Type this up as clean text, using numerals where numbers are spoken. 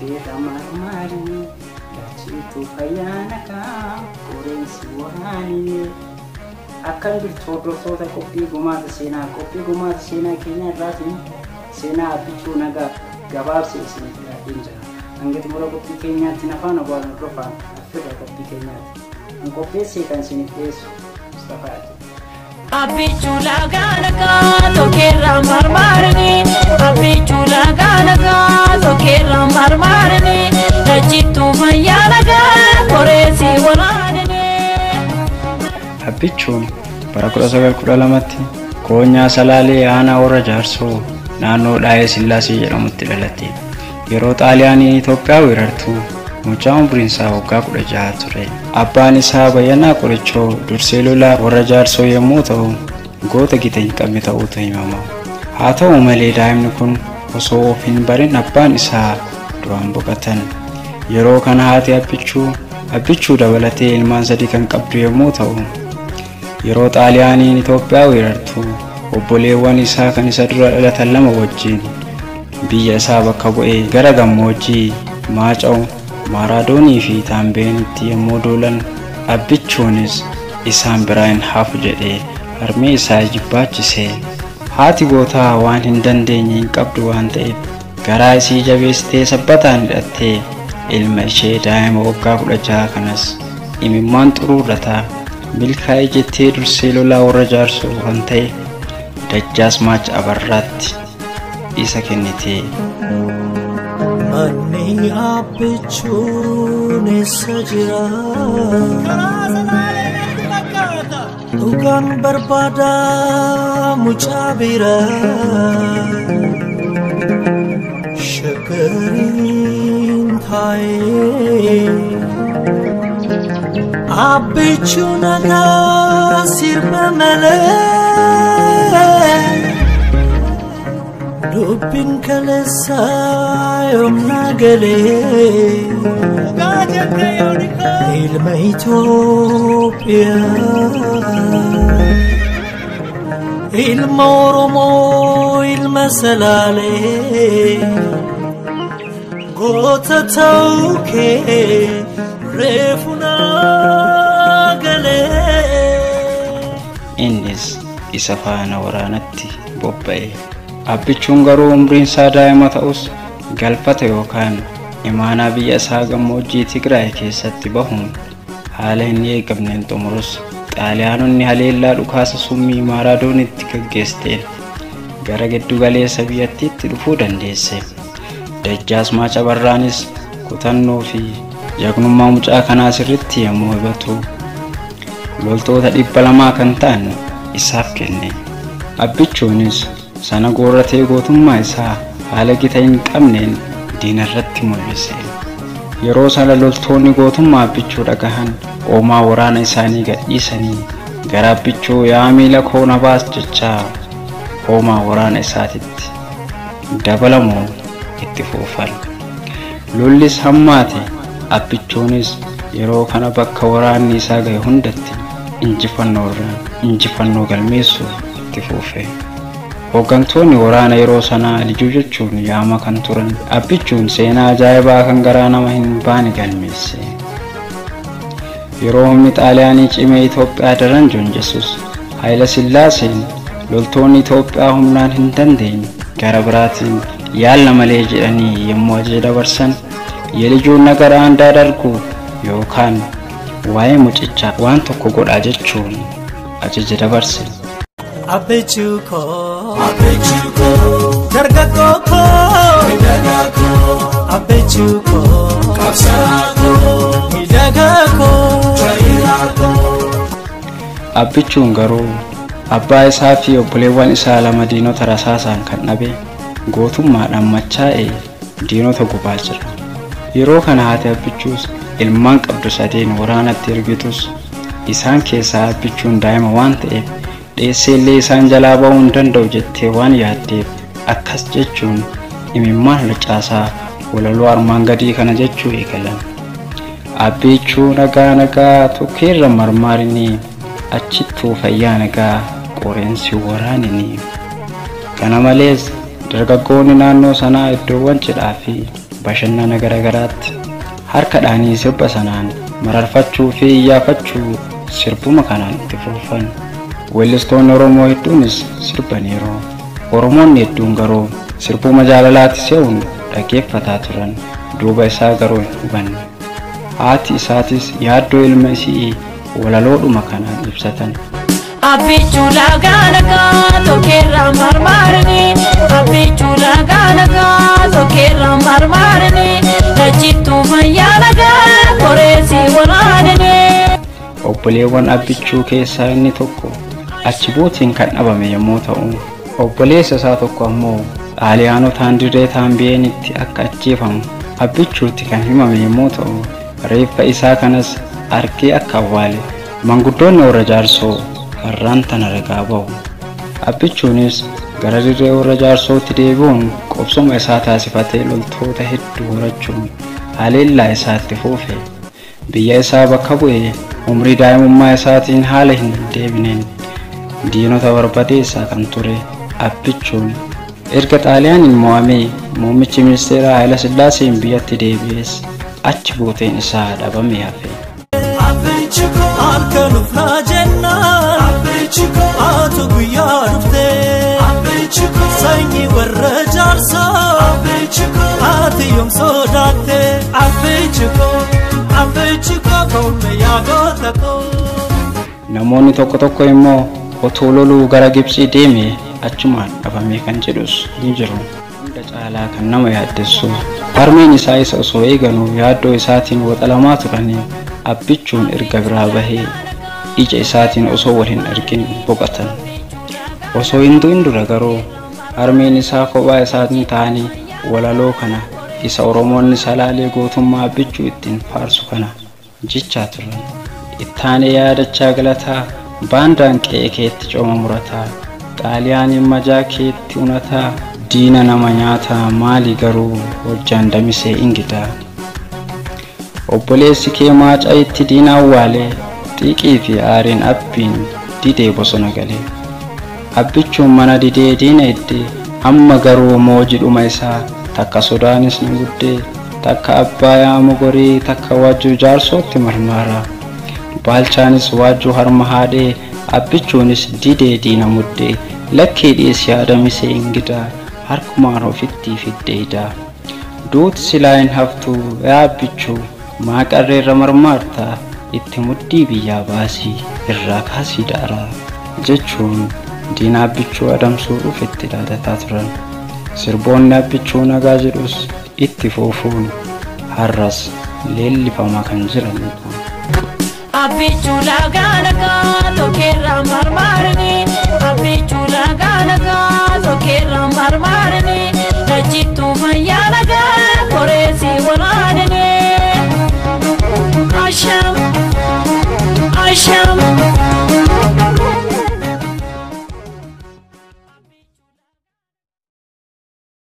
Tokkeerra marmaarinii lachiituu fayyaa nagaa qoreensi waraanini. Akkam jirtu hordoftoota qophii gumaata seenaa? Qophii gumaata seenaa keenya irraatiin seenaa Abbichuu Nagaa gabaabsee isiniif dhiyaatee jira. Hanga xumura qophii keenyaatti nafaan obaan hordofaan affirra qophii keenyaati. Kan qopheessee kan isiniif dhiyeessu Mustafaa Ati. Abbichuu lagaa nagaa tokkeerra marmaarini. Abbichuu lagaa nagaa tokkeerra marmaarini. Lachittuu fayyaa nagaa koreessi waraanini. Abbichuun bara 1912tti Koonyaa Salaalee, aanaa Warra Jaarsoo, naannoo Dhaayee Sillaasee jedhamutti dhalate. Yeroo Xaaliyaaniin Itoophiyaa weerartu mucaa umriin isaa waggaa 16 ture. Abbaan isaa Bayyanaa Qorichoo dursee lolaa Warra Jaarsoo yommuu ta'u, goota gita hin qabne ta'uutu himama. Haa ta'u malee, daa'imni kun osoo of hin barin abbaan isaa du'aan boqotan. Yeroo kana haati Abbichuu, Abbichuu dabalatee ilmaan sadii kan qabdu yommuu ta'u, yeroo Xaaliyaaniin Itoophiyaa weerartu obboleewwan isaa kan isa dura dhalatan lama wajjin biyya isaa bakka bu'ee gara gammoojjii Maacaw, Maaraadoonii fi Taambeenitti yommuu duulan, Abbichuunis isaan biraa hin hafu jedhee harmee isaa jibbaachise. Haati gootaa waan hin dandeenye hin qabdu waan ta'eef, garaa isii jabeessitee sabbataan hidhattee ilma ishee daa'ima waggaa 16 kanas imimmaan xuruurrataa milkaa'ee jettee dursee lolaa Warra Jaarsoo kan ta'e Dajjaasmaach Abarraatti isa kennite. Manni Abbichuun eessa jira? Dhugaan barbaada mucaa bira. Shaggariin taa'ee Abbichuu nagaa sirba malee, dubbiin kaleessa yoomna galee, ilma Itoophiyaa, ilma Oromoo, ilma Salaalee, goota ta'uu kee reefu naa galee. Innis isa faana waraanatti bobba'e. Abbichuun garuu umriin isaa daa'ima ta'us, galfata yookaan imaanaa biyya isaa gammoojjii Tigraay keessatti bahuun haala hin eegamneen xumurus, Xaaliyaanonni haleellaa dhukaasa summii Maaraadoonitti gaggeessiteen gara giddu galeessa biyyattiitti dhufuu dandeesse. Dajjaasmaach Abarraanis kutannoo fi jagnummaa mucaa kanaa sirriitti yommuu hubatu, loltoota 200 kan ta'an isaaf kenne. Abbichuunis sana goorratee gootummaa isaa haala gita hin qabneen diina irratti mul'ise. Yeroo sana loltoonni gootummaa Abbichuu dhagahan oomaa waraana isaanii gadhiisanii gara Abbichuu "Yaa miila koo na baas" jechaa hoomaa waraana isaatitti dabalamuu itti fufan. Lollis hammaate. Abbichuunis yeroo kana bakka waraanni isaa gahe hundatti injifannoo irraan injifannoo galmeessuuf itti fufe. Hooggantoonni waraana yeroo sanaa Lijuu jechuun yaama kan turan Abbichuun seenaa ajaa'ibaa kan garaa nama hin baane galmeesse. Yeroo humni Xaaliyaanii cimee Itoophiyaa daran joonjessus, Haayila Sillaaseen loltoonni Itoophiyaa humnaan hin dandeenye, gara biraatiin yaalla malee jedhanii yommuu ajaja dabarsan, "የልጁን ነገር አንድ አድርጉ yookaan waa'ee mucichaa waan tokko godhaa" jechuun ajaja dabarse. Abbichuu koo, Abbichuu koo, dargaggoo koo, miidhagaa koo, Abbichuu koo, qabsaa'aa koo, miidhagaa koo, jayiraa koo. Abbichuun garuu abbaa isaa fi obboleewwan isaa lama diinota rasaasaan kan dhabe, gootummaadhaan machaa'ee diinota gubaa jira. Yeroo kana haati Abbichuus ilmaan qabdu sadeen waraanatti ergitus, isaan keessaa Abbichuun daa'ima waan ta'eef dheessee illee isaan jalaa ba'uu hin danda'u jettee waan yaaddeef, akkas jechuun imimmaan harcaasaa walaloo armaan gadii kana jechuu eegalan. Abbichuu nagaa nagaa tokkeerra marmaarinii, achittuu fayyaa nagaa qoreensi waraaninii. Kana malees, dargaggoonni naannoo sanaa iddoowwan cidhaa fi bashannana garaagaraatti harka dhaanii sirba sanaan mararfachuu fi iyyaafachuu sirbuma kanaan itti fufan. Weellistoonni Oromoo hedduunis sirbaniiru. Oromoonni hedduun garuu sirbuma jaalalaatti se'uun dhaggeeffataa turan. Duuba isaa garuu hin hubanne. Haati isaatis yaaddoo ilma isii walaloodhuma kanaan ibsatan. Abbichuu lagaa nagaa tokkeerraa marmaarani. Abbichuu lagaa nagaa tokkeerraa marmaarani. Lachittuu fayyaa nagaa koreessi waraanani. Obboleewwan Abbichuu keessaa inni tokko achi buutiin kan dhabame yommuu ta'u, obboleessa isaa tokko ammoo Xaaliyaanotaan dirree Taambiyeenitti akka ajjeefamu Abbichuutti kan himame yommuu ta'u, reeffa isaa kanas argee akka awwaale manguddoonni warra Jaarsoo har'aan tana ragaa ba'u. Abbichuunis gara dirree warra Jaarsootti deebi'uun qobsuma isaa taasifatee loltoota hedduu horachuun haleellaa isaatti fuufe. Biyya isaa bakka bu'ee umrii daa'imummaa isaatiin haala hin deebineen diinota barbadeessaa kan ture Abbichuun erga Xaaliyaaniin mo'amee muummichi ministeeraa Haayila Sillaaseen biyyatti deebi'es achi buuteen isaa dhabamee hafe. Harka nuflaa jennaan atu guyyaa dhuftee sanyii warra Jaarsaa ati yoom sodaatte. Abbichi koo koome yaa goota koo. Namoonni tokko tokko immoo otoo loluu gara Gibxii deeme achumaan dhabame kan jedhus ni jiru. Hunda caalaa kan nama yaaddessu harmeen isaa isa osoo eeganuu yaaddoo isaatiin waxalamaa turanii Abbichuun erga biraa bahee ija isaatiin osoo wal hin argin boqotan. Osoo hin du'in dura garuu harmeen isaa kophaa isaatiin ta'anii walaloo kana isa Oromoonni Salaalee gootummaa Abbichuu ittiin faarsu kana jechaa turan. Ittaanee yaadachaa galataa baandaan qe'ee keetti cooma murataa Xaaliyaaniin majaa keetti unataa diina nama nyaataa maali garuu hojjaan damisee ingidaa. Obboleessi kee maacaa itti diina awwaalee xiiqii fi aariin abbiin didee bosona galee. Abbichuun mana didee diina iddee amma garuu moojidhuma isaa takka sodaanis ni guddee takka Abbaayaa mogorii takka Waajjuu Jaarsootti marmaara. Baalchaanis Waajjuu harma haadhee Abbichuunis didee diina muddee lakkee dhiyeessi yaadamisee ingidaa harkumaan ofitti fiddee idaa. Duuti silaa hin haftu yaa Abbichuu maa qarreerra marmaarta itti muddii biyyaa baasii irraa kaasii daaraa jechuun diina Abbichuu adamsuu dhufetti dhaadataa turan. Sirboonni Abbichuu nagaa jedhus itti fuufuun har'as leellifamaa kan jiranidha. Abbichuu lagaa nagaa.